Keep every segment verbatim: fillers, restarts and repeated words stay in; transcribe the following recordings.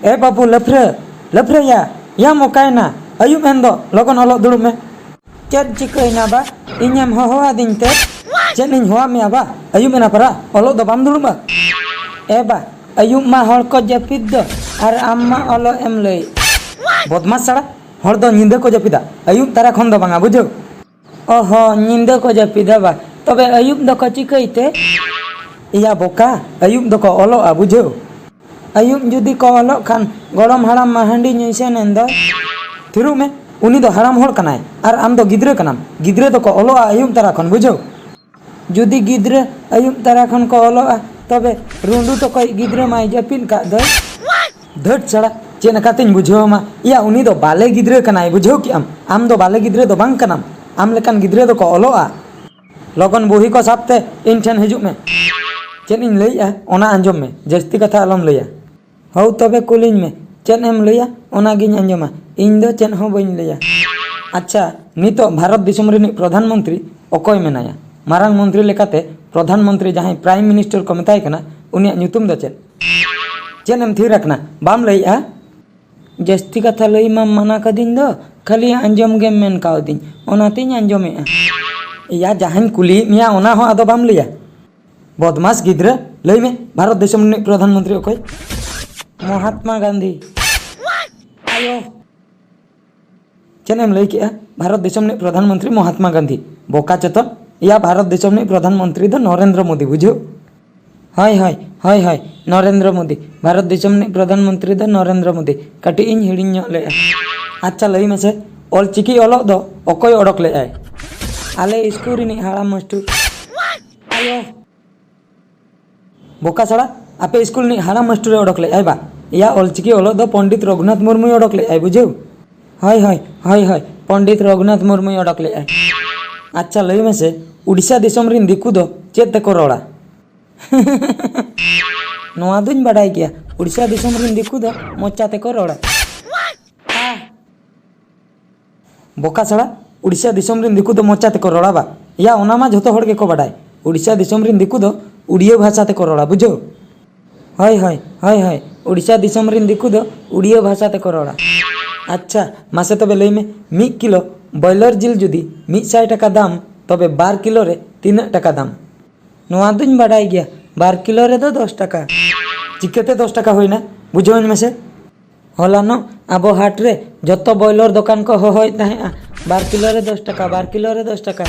ᱮ ᱵᱟᱹᱵᱩ ᱞᱟᱹᱯᱷᱨᱟᱹ, ᱞᱟᱹᱯᱷᱨᱟᱹᱭᱟ, ᱭᱟᱢ ᱚᱠᱟᱭᱮᱱᱟ? ᱟᱹᱭᱩᱵ ᱮᱱ ᱫᱚ, ᱞᱚᱜᱚᱱ ᱚᱞᱚᱜ ᱫᱩᱲᱩᱵ ᱢᱮ᱾ ᱪᱮᱫ ᱪᱤᱠᱟᱹᱭᱮᱱᱟ ᱵᱟ? ᱤᱧᱮᱢ ᱦᱚᱦᱚᱣᱟᱫᱤᱧ ᱛᱮ? ᱪᱮᱫ ᱤᱧ ᱦᱚᱦᱚᱣᱟᱫ ᱢᱮᱭᱟ ᱵᱟ? ᱟᱹᱭᱩᱵ ᱮᱱᱟ ᱯᱟᱨᱟ, ᱚᱞᱚᱜ ᱫᱚ ᱵᱟᱢ ᱫᱩᱲᱩᱵᱼᱟ? ᱮ ᱵᱟ, ᱟᱹᱭᱩᱵ ᱢᱟ ᱦᱚᱲ ᱠᱚ ᱡᱟᱹᱯᱤᱫ ᱫᱚ, ᱟᱨ ᱟᱢ ᱢᱟ ᱚᱞᱚᱜ ᱮᱢ ᱞᱟᱹᱭ᱾ ᱵᱚᱫᱢᱟᱥ ᱥᱟᱲᱟ, ᱦᱚᱲ ᱫᱚ ᱧᱤᱫᱟᱹ ᱠᱚ ᱡᱟᱹᱯᱤᱫᱟ, ᱟᱹᱭᱩᱵ ᱛᱟᱨᱟ ᱠᱷᱚᱱ ᱫᱚ ᱵᱟᱝᱟ, ᱵᱩᱡᱷᱟᱹᱣ? ᱚᱦᱚ, ᱧᱤᱫᱟᱹ ᱠᱚ ᱡᱟᱹᱯᱤᱫᱟ ᱵᱟ? ᱛᱚᱵᱮ ᱟᱹᱭᱩᱵ ᱫᱚᱠᱚ ᱪᱤᱠᱟᱹᱭ ᱛᱮ? ᱮᱭᱟ ᱵᱚᱠᱟ, ᱟᱹᱭᱩᱵ ᱫᱚᱠᱚ ᱚᱞᱚᱜᱼᱟ, ᱵᱩᱡᱷᱟᱹᱣ? ᱟᱹᱭᱩᱵ ᱡᱩᱫᱤ ᱠᱚ ᱚᱞᱚᱜ ᱠᱷᱟᱱ, ᱜᱚᱲᱚᱢ ᱦᱟᱲᱟᱢ ᱢᱟ ᱦᱟᱺᱰᱤ ᱧᱩᱭ ᱥᱮᱱ ᱮᱱ ᱫᱚᱭ᱾ ᱛᱷᱤᱨᱚᱜ ᱢᱮ, ᱩᱱᱤ ᱫᱚ ᱦᱟᱲᱟᱢ ᱦᱚᱲ ᱠᱟᱱᱟᱭ, ᱟᱨ ᱟᱢ ᱫᱚ ᱜᱤᱫᱽᱨᱟᱹ ᱠᱟᱱᱟᱢ᱾ ᱜᱤᱫᱽᱨᱟᱹ ᱫᱚᱠᱚ ᱚᱞᱚᱜᱼᱟ ᱟᱹᱭᱩᱵ ᱛᱟᱨᱟ ᱠᱷᱚᱱ, ᱵᱩᱡᱷᱟᱹᱣ? ᱡᱩᱫᱤ ᱜᱤᱫᱽᱨᱟᱹ ᱟᱹᱭᱩᱵ ᱛᱟᱨᱟ ᱠᱷᱚᱱ ᱠᱚ ᱚᱞᱚᱜᱼᱟ, ᱛᱚᱵᱮ ᱨᱩᱸᱰᱩ ᱛᱚᱠᱚᱭ ᱜᱤᱫᱽᱨᱟᱹ ᱢᱟᱭ ᱡᱟᱹᱯᱤᱫ ᱠᱟᱜ ᱫᱚᱭ᱾ ᱫᱷᱟᱹᱴ ᱥᱟᱲᱟ, ᱪᱮᱫ ᱞᱮᱠᱟᱛᱤᱧ ᱵᱩᱡᱷᱟᱹᱣ ᱟᱢᱟ? ᱮᱭᱟ, ᱩᱱᱤ ᱫᱚ ᱵᱟᱞᱮ ᱜᱤᱫᱽᱨᱟᱹ ᱠᱟᱱᱟᱭ, ᱵᱩᱡᱷᱟᱹᱣ ᱠᱮᱜ ᱟᱢ? ᱟᱢ ᱫᱚ ᱵᱟᱞᱮ ᱜᱤᱫᱽᱨᱟᱹ ᱫᱚ ᱵᱟᱝ ᱠᱟᱱᱟᱢ᱾ ᱟᱢ ᱞᱮᱠᱟᱱ ᱜᱤᱫᱽᱨᱟᱹ ᱫᱚᱠᱚ ᱚᱞᱚᱜᱼᱟ᱾ ᱞᱚᱜᱚᱱ ᱵᱩᱦᱤ ᱠᱚ ᱥᱟᱵ ᱛᱮ ᱤᱧ ᱴᱷᱮᱱ ᱦᱤᱡᱩᱜ ᱢᱮ᱾ ᱪᱮᱫ ᱤᱧ ᱞᱟᱹᱭᱮᱜᱼᱟ, ᱚᱱᱟ ᱟᱸᱡᱚᱢ ᱢᱮ, ᱡᱟᱹᱥᱛᱤ ᱠᱟᱛᱷᱟ ᱟᱞᱚᱢ ᱞᱟᱹᱭᱟ᱾ ᱦᱳᱣ, ᱛᱚᱵᱮ ᱠᱩᱞᱤᱧ ᱢᱮ, ᱪᱮᱫ ᱮᱢ ᱞᱟᱹᱭᱟ, ᱚᱱᱟᱜᱤᱧ ᱟᱸᱡᱚᱢᱟ᱾ ᱤᱧ ᱫᱚ ᱪᱮᱫ ᱦᱚᱸ ᱵᱟᱹᱧ ᱞᱟᱹᱭᱟ᱾ ᱟᱪᱪᱷᱟ, ᱱᱤᱛᱚᱜ ᱵᱷᱟᱨᱚᱛ ᱫᱤᱥᱚᱢ ᱨᱤᱱᱤᱡ ᱯᱨᱚᱫᱷᱟᱱ ᱢᱚᱱᱛᱨᱤ ᱚᱠᱚᱭ ᱢᱮᱱᱟᱭᱟ? ᱢᱟᱨᱟᱝ ᱢᱚᱱᱛᱨᱤ ᱞᱮᱠᱟᱛᱮ ᱯᱨᱚᱫᱷᱟᱱ ᱢᱚᱱᱛᱨᱤ, ᱡᱟᱦᱟᱸᱭ ᱯᱨᱟᱭᱤᱢ ᱢᱤᱱᱤᱥᱴᱟᱨ ᱠᱚ ᱢᱮᱛᱟᱭ ᱠᱟᱱᱟ, ᱩᱱᱤᱭᱟᱜ ᱧᱩᱛᱩᱢ ᱫᱚ ᱪᱮᱫ? ᱪᱮᱫ ᱮᱢ ᱛᱷᱤᱨ ᱟᱠᱟᱱᱟ? ᱵᱟᱢ ᱞᱟᱹᱭᱮᱜᱼᱟ? ᱡᱟᱹᱥᱛᱤ ᱠᱟᱛᱷᱟ ᱞᱟᱹᱭ ᱢᱟᱢ ᱢᱟᱱᱟ ᱠᱟᱹᱫᱤᱧ ᱫᱚ, ᱠᱷᱟᱹᱞᱤ ᱟᱸᱡᱚᱢ ᱜᱮᱢ ᱢᱮᱱ ᱠᱟᱣᱫᱤᱧ, ᱚᱱᱟᱛᱤᱧ ᱟᱸᱡᱚᱢᱮᱜᱼᱟ᱾ ᱮᱭᱟ, ᱡᱟᱦᱟᱸᱧ ᱠᱩᱞᱤᱭᱮᱫ ᱢᱮᱭᱟ, ᱚᱱᱟ ᱦᱚᱸ ᱟᱫᱚ ᱵᱟᱢ ᱞᱟᱹᱭᱟ? ᱵᱚᱫᱢᱟᱥ ᱜᱤᱫᱽᱨᱟᱹ, ᱞᱟᱹᱭ ᱢᱮ, ᱵᱷᱟᱨᱚᱛ ᱫᱤᱥᱚᱢ ᱨᱤᱱᱤᱡ ᱯᱨᱚᱫᱷᱟᱱ ᱢᱚᱱᱛᱨᱤ ᱚᱠᱚᱭ? ᱢᱚᱦᱟᱛᱢᱟ ᱜᱟᱱᱫᱷᱤ᱾ ᱟᱭᱳ᱾ ᱪᱮᱫ ᱮᱢ ᱞᱟᱹᱭ ᱠᱮᱜᱼᱟ? ᱵᱷᱟᱨᱚᱛ ᱫᱤᱥᱚᱢ ᱨᱤᱱᱤᱡ ᱯᱨᱚᱫᱷᱟᱱ ᱢᱚᱱᱛᱨᱤ ᱢᱚᱦᱟᱛᱢᱟ ᱜᱟᱱᱫᱷᱤ᱾ ᱵᱚᱠᱟ ᱪᱚᱛᱚᱱ᱾ ᱮᱭᱟ, ᱵᱷᱟᱨᱚᱛ ᱫᱤᱥᱚᱢ ᱨᱤᱱᱤᱡ ᱯᱨᱚᱫᱷᱟᱱ ᱢᱚᱱᱛᱨᱤ ᱫᱚ ᱱᱚᱨᱮᱱᱫᱨᱚ ᱢᱳᱫᱤ, ᱵᱩᱡᱷᱟᱹᱣ? ᱦᱳᱭ, ᱦᱳᱭ, ᱦᱳᱭ, ᱦᱳᱭ, ᱱᱚᱨᱮᱱᱫᱨᱚ ᱢᱳᱫᱤ᱾ ᱵᱷᱟᱨᱚᱛ ᱫᱤᱥᱚᱢ ᱨᱤᱱᱤᱡ ᱯᱨᱚᱫᱷᱟᱱ ᱢᱚᱱᱛᱨᱤ ᱫᱚ ᱱᱚᱨᱮᱱᱫᱨᱚ ᱢᱳᱫᱤ᱾ ᱠᱟᱹᱴᱤᱡ ᱤᱧ ᱦᱤᱲᱤᱧ ᱧᱚᱜ ᱞᱮᱜᱼᱟ᱾ ᱟᱪᱪᱷᱟ, ᱞᱟᱹᱭ ᱢᱮᱥᱮ, ᱚᱞ ᱪᱤᱠᱤ ᱚᱞᱚᱜ ᱫᱚ ᱚᱠᱚᱭ ᱚᱰᱚᱠ ᱞᱮᱜᱼᱟᱭ? ᱟᱞᱮ ᱤᱥᱠᱩᱞ ᱨᱤᱱᱤᱡ ᱦᱟᱲᱟᱢ ᱢᱟᱥᱴᱩᱨ᱾ ᱟᱭᱳ᱾ ᱵᱚᱠᱟ ᱥᱟᱲᱟ, ᱟᱯᱮ ᱤᱥᱠᱩᱞ ᱨᱤᱱᱤᱡ ᱦᱟᱲᱟᱢ ᱢᱟᱥᱴᱩᱨᱮ ᱚᱰᱚᱠ ᱞᱮᱜᱼᱟᱭ ᱵᱟ? ᱮᱭᱟ, ᱚᱞ ᱪᱤᱠᱤ ᱚᱞᱚᱜ ᱫᱚ ᱯᱚᱱᱰᱤᱛ ᱨᱚᱜᱷᱩᱱᱟᱛᱷ ᱢᱩᱨᱢᱩᱭ ᱚᱰᱚᱠ ᱞᱮᱜᱼᱟᱭ, ᱵᱩᱡᱷᱟᱹᱣ? ᱦᱳᱭ, ᱦᱳᱭ, ᱦᱳᱭ, ᱦᱳᱭ, ᱯᱚᱱᱰᱤᱛ ᱨᱚᱜᱷᱩᱱᱟᱛᱷ ᱢᱩᱨᱢᱩᱭ ᱚᱰᱚᱠ ᱞᱮᱜᱼᱟᱭ᱾ ᱟᱪᱪᱷᱟ, ᱞᱟᱹᱭ ᱢᱮᱥᱮ, ᱩᱰᱤᱥᱟ ᱫᱤᱥᱚᱢ ᱨᱤᱱ ᱫᱤᱠᱩ ᱫᱚ ᱪᱮᱫ ᱛᱮᱠᱚ ᱨᱚᱲᱟ? ᱱᱚᱣᱟ ᱫᱩᱧ ᱵᱟᱰᱟᱭ ᱜᱮᱭᱟ, ᱩᱰᱤᱥᱟ ᱫᱤᱥᱚᱢ ᱨᱤᱱ ᱫᱤᱠᱩ ᱫᱚ ᱢᱚᱪᱟ ᱛᱮᱠᱚ ᱨᱚᱲᱟ᱾ ᱵᱚᱠᱟ ᱥᱟᱲᱟ, ᱩᱰᱤᱥᱟ ᱫᱤᱥᱚᱢ ᱨᱤᱱ ᱫᱤᱠᱩ ᱫᱚ ᱢᱚᱪᱟ ᱛᱮᱠᱚ ᱨᱚᱲᱟ ᱵᱟ? ᱮᱭᱟ, ᱚᱱᱟ ᱢᱟ ᱡᱷᱚᱛᱚ ᱦᱚᱲ ᱜᱮᱠᱚ ᱵᱟᱰᱟᱭ᱾ ᱩᱰᱤᱥᱟ ᱫᱤᱥᱚᱢ ᱨᱤᱱ ᱫᱤᱠᱩ ᱫᱚ ᱩᱲᱤᱭᱟᱹ ᱵᱷᱟᱥᱟ ᱛᱮᱠᱚ ᱨᱚᱲᱟ, ᱵᱩᱡᱷᱟᱹᱣ? ᱦᱳᱭ ᱦᱳᱭ ᱦᱳᱭ ᱦᱳᱭ, ᱩᱲᱤᱥᱥᱟ ᱫᱤᱥᱚᱢ ᱨᱮᱱ ᱫᱤᱠᱩ ᱫᱚ ᱩᱲᱤᱭᱟᱹ ᱵᱷᱟᱥᱟ ᱛᱮᱠᱚ ᱨᱚᱲᱟ᱾ ᱟᱪᱪᱷᱟ, ᱢᱟᱥᱮ ᱛᱚᱵᱮ ᱞᱟᱹᱭ ᱢᱮ, ᱢᱤᱫ ᱠᱤᱞᱳ ᱵᱚᱭᱞᱚᱨ ᱡᱤᱞ ᱡᱩᱫᱤ ᱢᱤᱫ ᱥᱟᱭ ᱴᱟᱠᱟ ᱫᱟᱢ, ᱛᱚᱵᱮ ᱵᱟᱨ ᱠᱤᱞᱳ ᱨᱮ ᱛᱤᱱᱟᱹᱜ ᱴᱟᱠᱟ ᱫᱟᱢ? ᱱᱚᱣᱟ ᱫᱚᱧ ᱵᱟᱰᱟᱭ ᱜᱮᱭᱟ, ᱵᱟᱨ ᱠᱤᱞᱳ ᱨᱮᱫᱚ ᱫᱚᱥ ᱴᱟᱠᱟ᱾ ᱪᱤᱠᱟᱹᱛᱮ ᱫᱚᱥ ᱴᱟᱠᱟ ᱦᱩᱭᱱᱟ? ᱵᱩᱡᱷᱟᱹᱣᱟᱹᱧ ᱢᱮᱥᱮ᱾ ᱦᱚᱞᱟᱱᱚᱜ ᱟᱵᱚ ᱦᱟᱴ ᱨᱮ ᱡᱚᱛᱚ ᱵᱚᱭᱞᱚᱨ ᱫᱚᱠᱟᱱ ᱠᱚ ᱦᱚᱦᱚᱭᱮᱫ ᱛᱟᱦᱮᱸᱜᱼᱟ, ᱵᱟᱨ ᱠᱤᱞᱳ ᱨᱮ ᱫᱚᱥ ᱴᱟᱠᱟ, ᱵᱟᱨ ᱠᱤᱞᱳ ᱨᱮ ᱫᱚᱥ ᱴᱟᱠᱟ᱾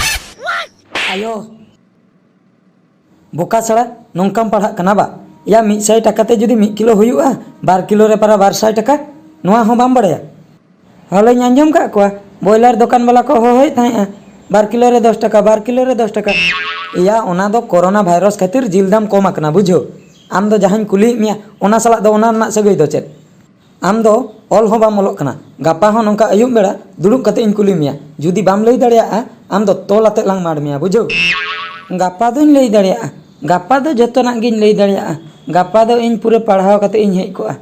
ᱟᱭᱳ! ᱵᱚᱠᱟ ᱥᱟᱲᱟ, ᱱᱚᱝᱠᱟᱢ ᱯᱟᱲᱦᱟᱜ ᱠᱟᱱᱟ ᱵᱟ? ᱭᱟ, ᱢᱤᱫ ᱥᱟᱭ ᱴᱟᱠᱟ ᱛᱮ ᱡᱩᱫᱤ ᱢᱤᱫ ᱠᱤᱞᱳ ᱦᱩᱭᱩᱜᱼᱟ, ᱵᱟᱨ ᱠᱤᱞᱳ ᱨᱮ ᱯᱟᱨᱟ ᱵᱟᱨ ᱥᱟᱭ ᱴᱟᱠᱟ, ᱱᱚᱣᱟ ᱦᱚᱸ ᱵᱟᱢ ᱵᱟᱲᱟᱭᱟ? ᱦᱚᱞᱟᱧ ᱟᱸᱡᱚᱢ ᱠᱟᱜ ᱠᱚᱣᱟ, ᱵᱚᱭᱞᱟᱨ ᱫᱚᱠᱟᱱ ᱵᱟᱞᱟ ᱠᱚ ᱦᱚᱦᱚᱭᱮᱫ ᱛᱟᱦᱮᱸᱜᱼᱟ, "ᱵᱟᱨ ᱠᱤᱞᱳ ᱨᱮ ᱫᱚᱥ ᱴᱟᱠᱟ, ᱵᱟᱨ ᱠᱤᱞᱳ ᱨᱮ ᱫᱚᱥ ᱴᱟᱠᱟ᱾" ᱮᱭᱟ, ᱚᱱᱟ ᱫᱚ ᱠᱳᱨᱳᱱᱟ ᱵᱷᱟᱭᱨᱟᱥ ᱠᱷᱟᱹᱛᱤᱨ ᱡᱤᱞ ᱫᱟᱢ ᱠᱚᱢ ᱟᱠᱟᱱᱟ, ᱵᱩᱡᱷᱟᱹᱣ᱾ ᱟᱢ ᱫᱚ ᱡᱟᱦᱟᱸᱧ ᱠᱩᱞᱤᱭᱮᱫ ᱢᱮᱭᱟ, ᱚᱱᱟ ᱥᱟᱞᱟᱜ ᱫᱚ ᱚᱱᱟ ᱨᱮᱱᱟᱜ ᱥᱟᱹᱜᱟᱹᱭ ᱫᱚ ᱪᱮᱫ? ᱟᱢ ᱫᱚ ᱚᱞ ᱦᱚᱸ ᱵᱟᱢ ᱚᱞᱚᱜ ᱠᱟᱱᱟ, ᱜᱟᱯᱟ ᱦᱚᱸ ᱱᱚᱝᱠᱟ ᱟᱹᱭᱩᱵ ᱵᱮᱲᱟ ᱫᱩᱲᱩᱵ ᱠᱟᱛᱮ ᱤᱧ ᱠᱩᱞᱤ ᱢᱮᱭᱟ, ᱡᱩᱫᱤ ᱵᱟᱢ ᱞᱟᱹᱭ ᱫᱟᱲᱮᱭᱟᱜᱼᱟ, ᱟᱢ ᱫᱚ ᱛᱚᱞ ᱟᱛᱮ ᱞᱟᱝ ᱢᱟᱲ ᱢᱮᱭᱟ, ᱵᱩᱡᱷᱟᱹᱣ᱾ ᱜᱟᱯᱟ ᱫᱚᱧ ᱞᱟᱹᱭ ᱫᱟᱲᱮᱭᱟᱜᱼᱟ, ᱜᱟᱯᱟ ᱫᱚ ᱡᱚᱛᱚᱱᱟᱜ ᱜᱤᱧ ᱞᱟᱹᱭ ᱫᱟᱲᱮᱭᱟᱜᱼᱟ᱾ ᱜᱟᱯᱟ ᱫᱚ ᱤᱧ ᱯᱩᱨᱟᱹ ᱯᱟᱲᱦᱟᱣ ᱠᱟᱛᱮ ᱤᱧ ᱦᱮᱡ ᱠᱚᱜᱼᱟ᱾